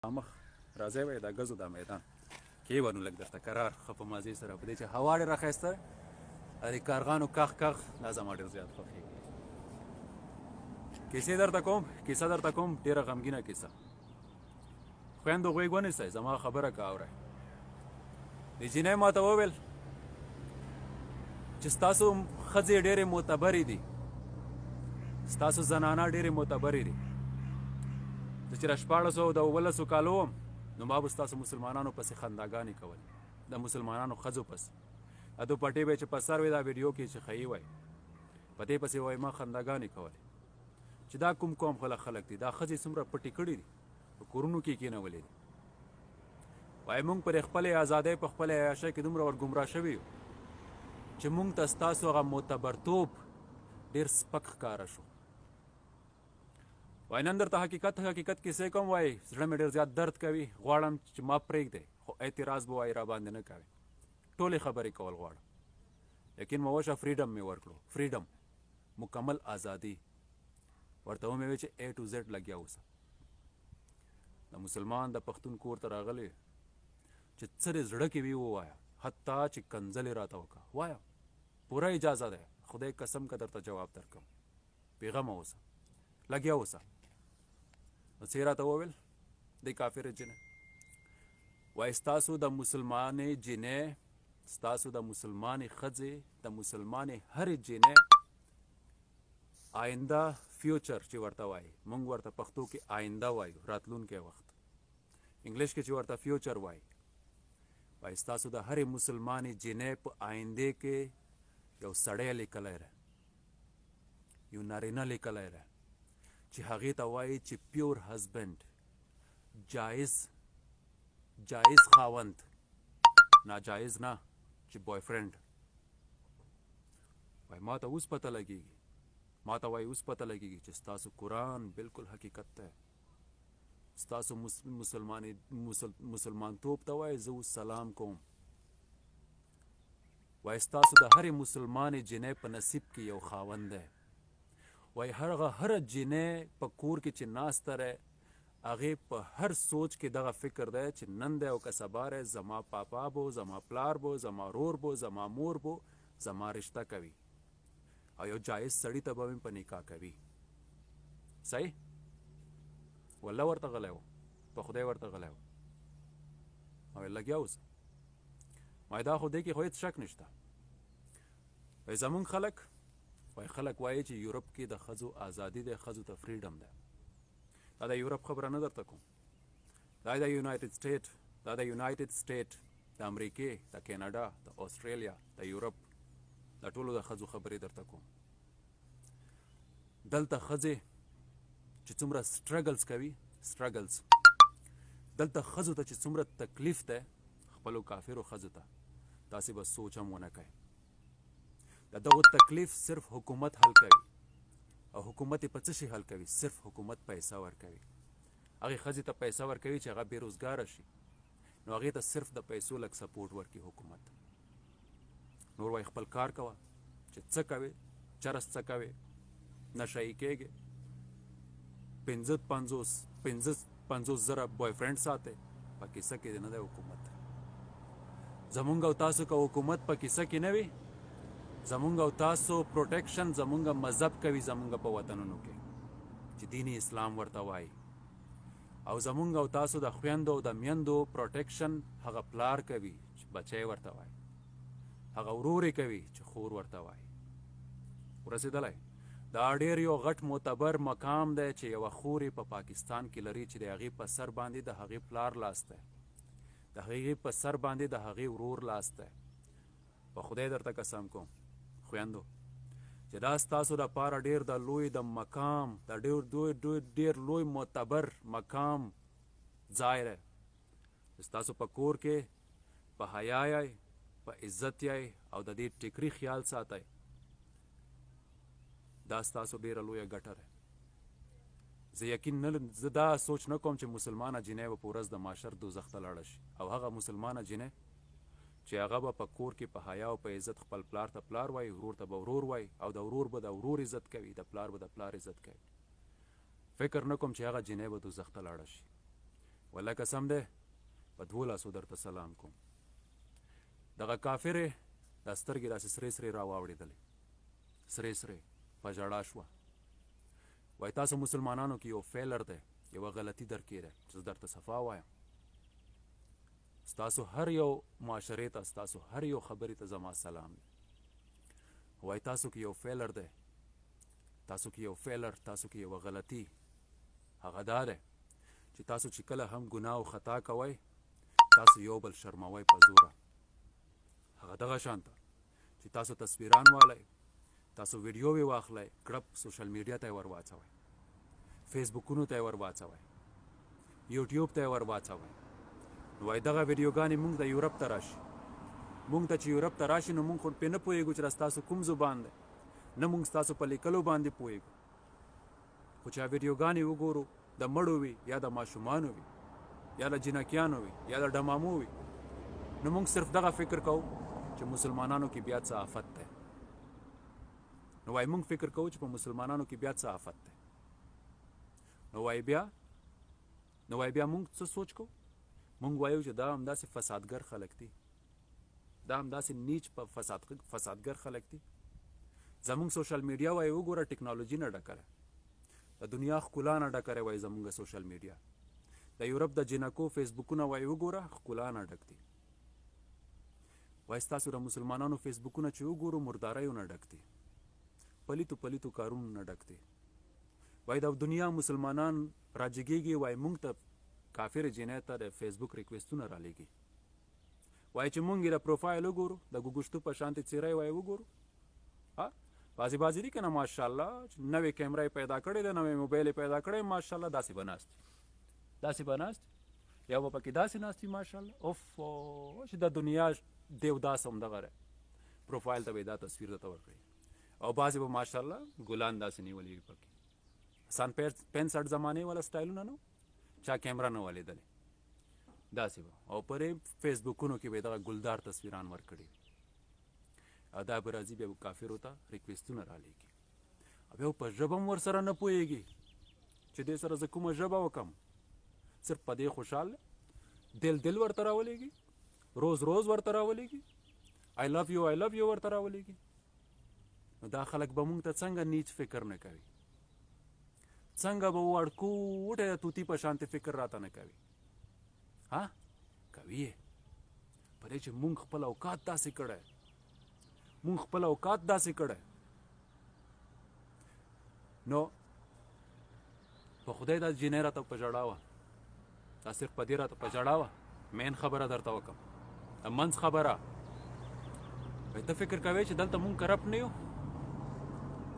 مخامخ راځی وای دا ګزو دا میدان کې ورنو لږ درته کرار ښه په مزې سره په دې چې هوا ډېره ښایسته ده، د کارغانو کاغ کاغ دا زما ډېر زیات خوښېږي. کیسې درته کوم، کیسه درته کوم، ډېره غمګینه کیسه. خویندو غوږ ونیسئ، زما خبره که اورئ. د جینۍ ماته وویل چې ستاسو ښځې ډېرې معتبرې دي، ستاسو زنانه ډېرې معتبرې دي. زه چې د 16 او د 17 کالو وم نو ما به ستاسو مسلمانانو پسې خنداګانې کولې، د مسلمانانو ښځو پسې. دا دوپټې به چې په سر وې، دا ویډیو کې چې ښیي وای، په دې پسې وای ما خنداګانې کولې چې دا کوم قوم خلک دي، دا ښځې څومره پټې کړي دي، په کورونو کې کېنولې دي. وای مونږ پر خپلې ازادۍ په خپلې عیاشۍ کې دومره ور ګمراه شوي یو چې مونږ ته ستاسو هغه معتبرتوب ډېر سپک ښکاره شو. وای نن درته حقیقت حقیقت کیسې کوم، وای زړه مې ډېر زیات درد کوي، غواړم چې ما پرېږدی، خو اعتراض به وای را باندې نه کوي، ټولې خبرې کول غواړم. یقین مو وشه فریډم مې ورکړو، فریډم مکمل ازادي ورته ومې وی چې ای ټو زیډ لګیا اوسه. د مسلمان د پښتون کور ته راغلی چې څه دې زړه کې وي ووایه، حتی چې کنځلې راته وکړه وایه، پوره اجازه ده، خدای قسم که درته جواب درکم، بېغمه اوسه، لګیا اوسه. نو څه یې راته وویل دې کافرې جینۍ؟ وایي ستاسو د مسلمانې جینۍ، ستاسو د مسلمانې ښځې، د مسلمانې هرې جینۍ آینده، فیوچر چې ورته وایي، مونږ ورته پښتو کې آینده وایو، راتلونکی وخت، انګلیش کې چې ورته فیوچر وایي، وایي ستاسو د هرې مسلمانې جینۍ په آیندې کې یو سړی لیکلی دی، یو نارینه لیکلی دی چې هغې ته وایي چې پیور هسبند، جایز، جایز خاوند، ناجایز نه، چې بوای فرند. وایي ما ته اوس پته لګېږي، ما ته وایي اوس پته لګېږي چې ستاسو قرآن بالکل حقیقت دی، ستاسو مسلمانتوب ته وایي زه اوس سلام کوم. وایي ستاسو د هرې مسلمانې جینۍ په نصیب کې یو خاوند دی. وایي هغه هره جینۍ په کور کې چې ناسته دی، هغې په هر سوچ کې دغه فکر دی چې نن دی او که سبا دی، زما پاپا بو، زما پلار بو، زما رور بو، زما مور بو، زما رشته کوي او یو جایز سړي ته به مې په نکاح کوي. صحیح؟ والله ورته غلی و، په خدای ورته غلی و، او لګیا اوسه. وایي دا خو دې کې خو هېڅ شک نشته. وایي زمونږ خلک، وایي خلک وایي چې یورپ کې د ښځو ازادي ده، ښځو ته فریډم ده. دا د یورپ خبره نه درته کوم، دا د یونایټډ سټیټ، دا د یونایټډ سټیټ، د امریکې، د کینیډا، د استرالیا، د یورپ، د ټولو د ښځو خبرې درته کوم. دلته ښځې چې څومره سټرګلز کوي، سټرګلز دلته ښځو ته چې څومره تکلیف دی، خپلو کافرو ښځو ته تاسې به سوچ هم ونه کوئ. د دغو تکلیف صرف حکومت حل کوي، او حکومت یې په څه شي حل کوي؟ صرف حکومت پیسه ورکوي. هغې ښځې ته پیسه ورکوي چې هغه بې روزګاره شي، نو هغې ته صرف د پیسو لږ سپورټ ورکوي حکومت. نور وایي خپل کار کوه، چې څه کوې، چرس څه کوې، نشه یې کېږې، 55 زره بوای فرند ساتې، په کیسه کې نه دی حکومت. زمونږ او تاسو که حکومت په کیسه کې نه وي، زمونږ او تاسو پروټیکشن زمونږ مذهب کوي، زمونږ په وطنونو کې چې دین اسلام ورته وایي، او زمونږ او تاسو د خویندو او د میندو پروټیکشن هغه پلار کوي چې بچی ورته وایي، هغه ورور یې کوي چې خور ورته وایي. ورسېدلی؟ دا ډېر یو غټ معتبر مقام دی چې یوه خور یې په پاکستان کې لري چې د هغې په سر باندې د هغې پلار لاس دی، د هغې په سر باندې د هغې ورور لاس دی. په خدای درته قسم کوم خویندو چې دا ستاسو دپاره ډېر د لوی د مقام، د ډېر ډېر لوی معتبر مقام ځای دی. ستاسو په کور کې په حیا یئ، په عزت یئ او د دې ټیکري خیال ساتئ، دا ستاسو ډېره لویه ګټه ده. زه یقین نه لرم، زه دا سوچ نه کوم چې مسلمانه جینۍ به په ورځ د معاشر دوزخ ته لاړه شي، او هغه مسلمانه جینۍ چې هغه به په کور کې په حیا او په عزت خپل پلار ته پلار وایي، ورور ته به ورور وایي، او د ورور به د ورور عزت کوي، د پلار به د پلار عزت کوي. فکر نه کوم چې هغه جینۍ به دوزخ ته لاړه شي. ولا قسم دی په دوو لاسو درته سلام کوم. دغه کافرې دا سترګې داسې سرې سرې راواوړېدلې، سرې سرې په ژړا شوه. وای تاسو مسلمانانو کې یو فیلر دی، یوه غلطي درکې ده چې زه درته صفا وایم. ستاسو هر یو معاشرې ته، ستاسو هر یو خبرې ته زما سلام دی. وای تاسو کې یو فیلر دی، تاسو کې یو فیلر، تاسو کې یوه غلطي هغه دا ده چې تاسو چې کله هم ګناه او خطا کوئ تاسو یو بل شرموئ په زوره. هغه دغه شان ته چې تاسو تصویران والئ، تاسو ویډیوې واخلئ، کړپ سوشل میډیا ته یې ور واچوئ، فیسبوکونو ته یې ور واچوئ، یوټیوب ته یې ور واچوئ. نو وایي دغه ویډیوګانې مونږ ته یورپ ته راشي، مونږ ته چې یورپ ته راشي نو مونږ خو پرې نه پوهېږو چې دا ستاسو کوم زبان دی، نه مونږ ستاسو په لیکلو باندې پوهېږو. خو چې ویډیوګانې وګورو د مړو وي یا د ماشومانو وي یا د جینکیانو وي یا د ډمامو وي، نو مونږ صرف دغه فکر کوو چې مسلمانانو کې بیا څه آفت دی. نو وایي مونږ فکر کوو چې په مسلمانانو کې بیا څه آفت دی. نو وایي بیا مونږ څه سوچ کوو؟ مونږ وایو چې دا همداسې فسادګر خلک دي، دا همداسې نیچ په فسادګر خلک دي. زمونږ سوشل میډیا وایي وګوره ټکنالوژي نه ډکه ده، د دنیا ښکلا نه ډکه ده. وایي زمونږ سوشل میډیا د یورپ د جینکو فیسبوکونه وایي وګوره ښکلا نه ډک دي. وایي ستاسو د مسلمانانو فیسبوکونه چې وګورو مرداریو نه ډک دي، پلیتو پلیتو کارونو نه ډک دي. وایي د دنیا مسلمانان راجګېږي، وایي مونږ ته کافر جینۍ ته د فیسبوک ریکویستونه رالیږي. وایي چې مونږ یې د پروفایل وګورو، د ګوګشتو په شانتې څېره یې وایي وګورو، ها بعضې بعضې دي که نه ماشاءالله چې نوې کیمره یې پیدا کړې ده، نوې موبایل یې پیدا کړی، ماشاءالله داسې به ناست وي، داسې به ناست وي، یو به پکې داسې ناست وي ماشاءالله، اوف چې د دنیا دیوداس هم دغه دی، پروفایل ته به یې دا تصویر درته ورکړي. او بعضې به ماشاءالله ګلان داسې نیولي وي پکې، سان 65 زمانې والا سټایلونه نو چا کیمره نه وه لیدلې، داسې به. او پرې فیسبوکونو کې به یې دغه ګلدار تصویران ورکړي وي. او دا به راځي بیا به کافرو ته ریکویستونه رالیږي، او بیا په ژبه هم ورسره نه پوهېږي چې دې سره زه کومه ژبه وکم. صرف په دې خوشحال دی، دل دل ورته راولېږي، روز روز ورته راولېږي، I love you I love you ورته راولېږي. نو دا خلک به مونږ ته څنګه نیچ فکر نه کوي، څنګه به وړکوټی د طوطي په شانتې فکر راته نه کوي؟ ها کوي یې، په دې چې مونږ خپل اوقات داسې کړی، مونږ خپل اوقات داسې کړی. نو په خدای دا جینۍ راته په ژړا وه، دا صرف په دې راته په ژړا وه. مین خبره درته وکم، د منځ خبره. وایي ته فکر کوې چې دلته مونږ کرپټ نه یو؟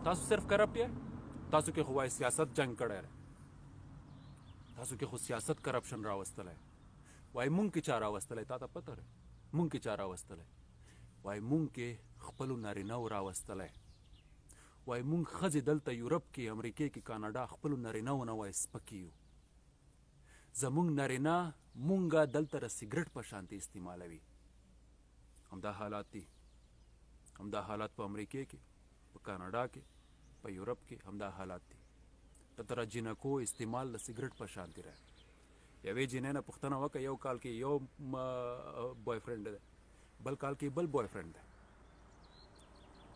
تاسو صرف کرپټ یې؟ تاسو کې خو وایي سیاست جنګ کړی دی، تاسو کې خو سیاست کرپشن راوستلی. وایي مونږ کې چا راوستلی؟ تا ته پته ده مونږ کې چا راوستلی؟ وایي مونږ کې خپلو نارینه و راوستلی. وایي مونږ ښځې دلته یورپ کې، امریکې کې، کاناډا خپلو نارینه و نه وایي سپکې یو. زمونږ نارینه مونږه دلته د سګرټ په شانتې استعمالوي. همدا حالات دي، همدا حالات په امریکې کې، په کاناډا کې، په یورپ کې همدا حالات دي. دلته د جینکو استعمال د سګرټ په شانتې دی. یوې جینۍ نه پوښتنه وکړه، یو کال کې یو بوای فرینډ دی، بل کال کې بل بوای فرینډ دی،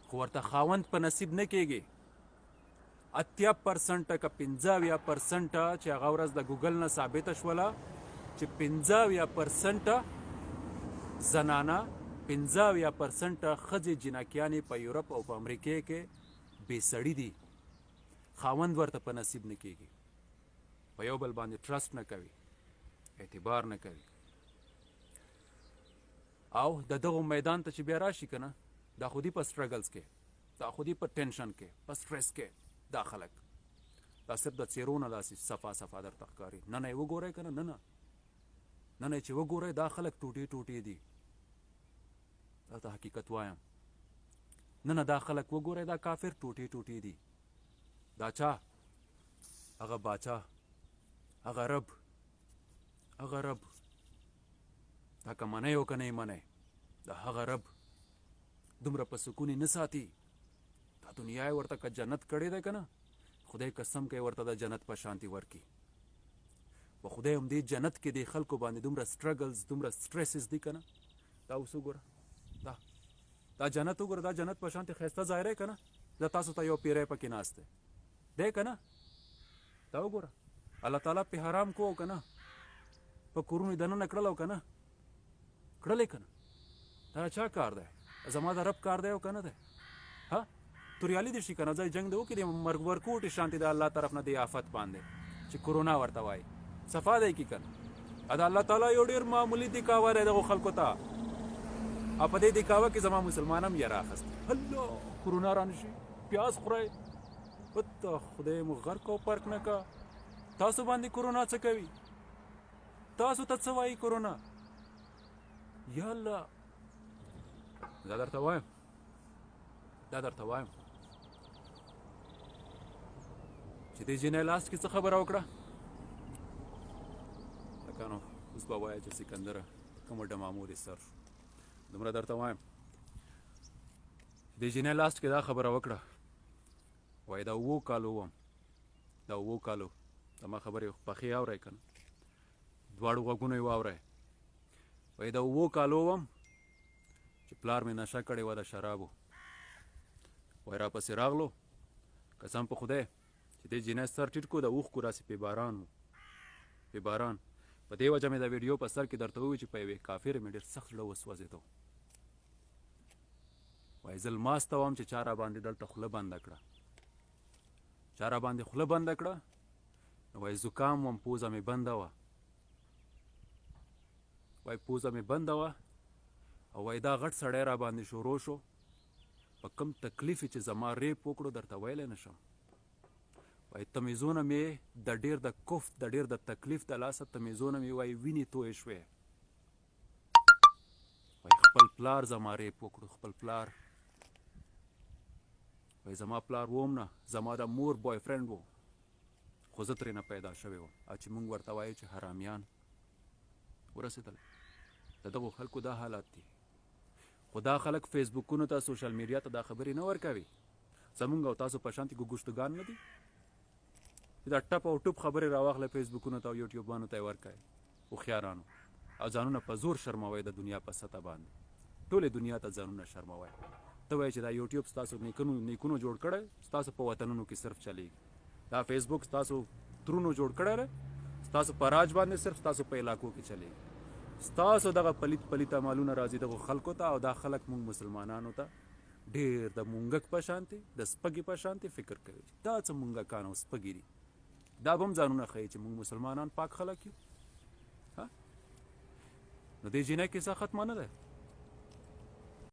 خو ورته خاوند په نصیب نه کېږي. 80% که 75% چې هغه ورځ د ګوګل نه ثابته شوله چې 75% زنانه، 75% ښځې جینکیانې په یورپ او په امریکې کې بې سړي دي، خاوند ورته په نصیب نه کېږي، په یو بل باندې ټرسټ نه کوي، اعتبار نه کوي. او د دغو میدان ته چې بیا راشي که نه، دا خو دي په سټرګلز کې، دا خو دي په ټینشن کې، په سټرس کې، دا خلک دا صرف د څېرو نه داسې صفا صفا درته ښکاري. نه نه یې وګورئ که نه، نه نه نه نه چې وګورئ دا خلک ټوټې ټوټې دي. دا ته حقیقت وایم. نه نه دا خلک وګورئ دا کافر ټوټې ټوټې دي. دا چا؟ هغه باچا، هغه رب، هغه رب. دا که منئ او که نه یې منئ، دا هغه رب دومره په سکون یې نه ساتي. دا دنیا یې ورته که جنت کړې ده که نه، خدای قسم کوي ورته د جنت په شانتي ورکي. په خدای هم دې جنت کې د خلکو باندې دومره struggles، دومره stresses دي که نه. دا اوس وګوره، دا جنت وګوره، دا جنت په شانتې ښایسته ظاهر دی که نه. دا تاسو ته یو پیری پکې ناست دی، دی که نه؟ دا وګوره، الله تعالی پې حرام کو که نه، په کورونو یې دننه کړل او که نه کړلې که نه. دا چا کار دی؟ زما د رب کار دی او که نه دی؟ ها توریالي دې شي که نه، ځای جنګ دې وکړي، د مرګ ورکوټې شانتې د الله طرف نه د آفت باندې چې کرونا ورته وایي، صفا دی کی که نه. دا الله تعالی یو ډېر معمولي دکاوه دی دغو خلکو ته، او په دې دکاوه کې زما مسلمان هم یې راخستی. الله کرونا رانشي، پیاز خورئ، وته خدای مو غرق او پرک نه کا. تاسو باندې کرونا څه کوي؟ تاسو ته څه وایي کرونا؟ یا الله، دا درته وایم، دا درته وایم چې دې جینۍ لاس کې څه خبره وکړه. لکه نو اوس به وایه چې سکندره کومه ډمامو دې سر شو. دومره درته وایم دې جینۍ لاس کې دا خبره وکړه، وایي دا 7 کالو وم، دا 7 کالو، زما خبرې پخې اورئ که نه، دواړو غوږونو یې واورئ. وایي دا 7 کالو وم چې پلار مې نشه کړې وه د شرابو. وایي راپسې راغلو، قسم په خدای چې دې جینۍ سر ټیټ کو، د اوښکو راسې پې باران و، پې باران. په دې وجه مې د ویډیو په سر کې درته وویل چې په یوې کافرې مې ډېر سخت زړه وسوځېدو. وایي زه لماسته وم چې چا راباندې دلته خوله بنده کړه، چا راباندې خوله بنده کړه. نو وایي زکام وم، پوزه مې بنده وه، وایي پوزه مې بنده وه. او وایي دا غټ سړی راباندې شروع شو، په کم تکلیف چې زما rape وکړو درته ویلی نه شم. وایي تمیزونه مې د ډېر د کفت، د ډېر د تکلیف د لاسه تمیزونه مې وایي وینې تویې شوې. وایي خپل پلار زما rape وکړو، خپل پلار. وایي زما پلار وم نه، زما د مور boyfriend و، خو زه ترې نه پیدا شوی وم. او چې موږ ورته وایو چې حرامیان ورسېدل. د دغو خلکو دا حالات دي. خو دا خلک فیسبوکونو ته، social media ته دا خبرې نه ورکوي. زمونږ او تاسو په شانتې ګوګوشتګان نه دي چې دا ټپ او ټوپ خبرې راواخله فیسبوکونو ته او یوټیوبانو ته یې ورکوي. هوښیارانو او ځانونه په زور شرموي د دنیا په سطح باندې، ټولې دنیا ته ځانونه شرموي. ته وایې چې دا یوټیوب ستاسو نیکونو جوړ کړی، ستاسو په وطنونو کې صرف چلیږي. دا فیسبوک ستاسو ترونو جوړ کړی دی، ستاسو په راج باندې صرف ستاسو په علاقو کې چلیږي. ستاسو دغه پلیت پلیت عملونه راځي دغو خلکو ته، او دا خلک موږ مسلمانانو ته ډېر د مونږک په شانتې، د سپږې په شانتې فکر کوي. دا څه مونږکان او سپږې دي؟ دا به هم ځانونه ښیي چې موږ مسلمانان پاک خلک یو. ها؟ نو دې جینۍ کیسه ختمه نه ده.